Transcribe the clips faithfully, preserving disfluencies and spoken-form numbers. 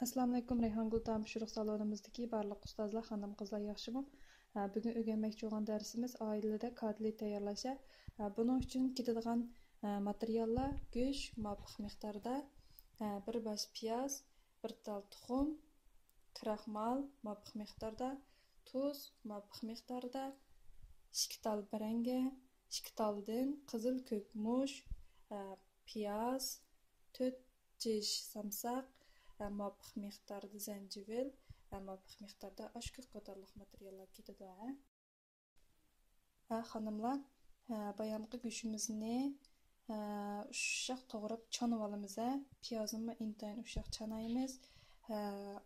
ئەسسالامۇئەلەيكۇم، رەيھانگۈل تائام پىشۇرۇق سالونىمىزدىكى بارلىق ئۇستازلار، خانىم-قىزلار ياخشىمۇ؟ ھە، بۈگۈن ئۆگەنمەكچى بولغان دەرسىمىز ئائىلىدە كاتلېت تەييارلاش. ھە، بۇنىڭ ئۈچۈن كېتىدىغان، ھە، ماتېرىياللار: گۆش مۇۋاپىق مىقداردا، ھە، بىر باش پىياز، بىر تال تۇخۇم، كراخمال مۇۋاپىق مىقداردا، تۇز مۇۋاپىق مىقداردا، ئىككى تال بەرەڭگى، ئىككى تالدىن قىزىل كۆك مۇچ، ھە، پىياز، تۆت چىش سامساق، ھە، مۇۋاپىق مىقداردا زەنجىۋىل، ھە، مۇۋاپىق مىقداردا ئاشكۆك قاتارلىق ماتېرىياللار كېتىدۇ، ھە. ھە، خانىملار، ھە، بايامقى گۆشىمىزنى، ھە، ئۇششاق توغراپ چانىۋالىمىز، ھە. پىيازنىمۇ ئىنتايىن ئۇششاق چانايمىز. ھە،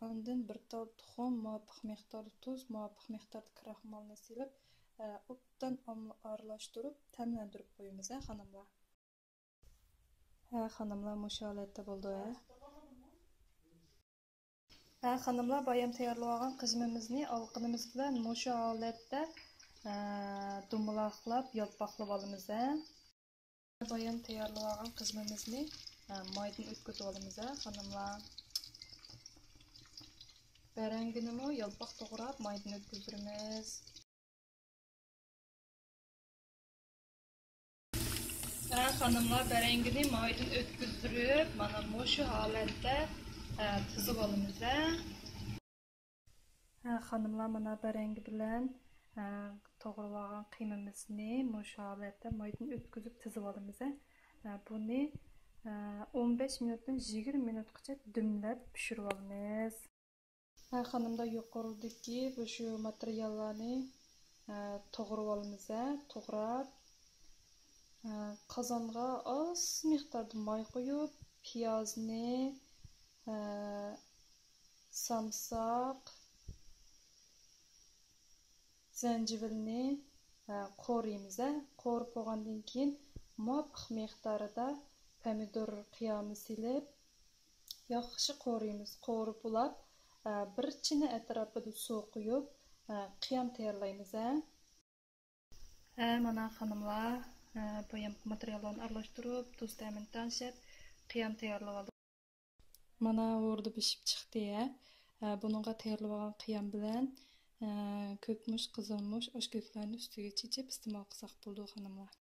ئاندىن بىر تال تۇخۇم، مۇۋاپىق مىقداردا تۇز، مۇۋاپىق مىقداردا كراخمالنى سېلىپ، ھە، ئوبدان ئام-، ئارىلاشتۇرۇپ، تەملەندۈرۈپ قويىمىز، ھە، خانىملار. ھە، خانىملار، مۇشۇ ھالەتتە بولدى، ھە. ھە، خانىملار، بايام تەييارلىۋالغان قىزىمىمىزنى ئالقىنىمىز بىلەن مۇشۇ ھالەتتە، ھە، دومىلاقلاپ، يالپاقلىۋالىمىز، ھە. بايام تەييارلىۋالغان قىزىمىمىزنى، ھە، مايدىن ئۆتكۈزۈۋالىمىز، ھە، خانىملار. بەرەڭگىنىمۇ يالپاق توغراپ مايدىن ئۆتكۈزدۈرىمىز. ھە، خانىملار، بەرەڭگىنى مايدىن ئۆتكۈزدۈرۈپ، مانا مۇشۇ ھالەتتە، ھە، تىزىۋالىمىز، ھە. ھە، خانىملار، مانا بەرەڭگى بىلەن، ھە، توغرىۋالغان قىيمىمىزنى مۇشۇ ھالەتتە مايدىن ئۆتكۈزۈپ تىزىۋالىمىز، ھە. ھە، بۇنى، ھە، ئون بەش مىنۇتتىن يىگىرمە مىنۇتقىچە دۈملەپ پىشۇرۇۋالىمىز. ھە، خانىملار، يۇقىرىدىكى مۇشۇ ماتېرىياللارنى، ھە، توغرىۋالىمىز، ھە، توغراپ، ھە، قازانغا ئاز مىقداردا ماي قۇيۇپ، پىيازنى، ھە، سامساق، زەنجىۋىلنى، ھە، قورۇيمىز، ھە. قورۇپ بولغاندىن كېيىن، مۇۋاپىق مىقداردا پەمىدۇر قىيامى سېلىپ، ياخشى قورۇيمىز. قورۇپ بولاپ، ھە، بىر چىنە ئەتراپىدا سۇ قۇيۇپ، ھە، قىيام تەييارلايمىز، ھە. ھە، مانا خانىملار، ھە، بايامقى ماتېرىياللارنى ئارىلاشتۇرۇپ، تۇز تەمىنى تەڭشەپ، قىيام تەييارلىۋالدۇق. مانا ھوردا بىشىپ چىقتى، ھە. ھە، بۇنىڭغا تەييارلىۋالغان قىيام بىلەن، ھە، كۆكمۇچ، قىزىلمۇچ، ئاشكۆكلەرنى ئۈستىگە چېچىپ ئىستېمال قىلساق بولىدۇ، خانىملار.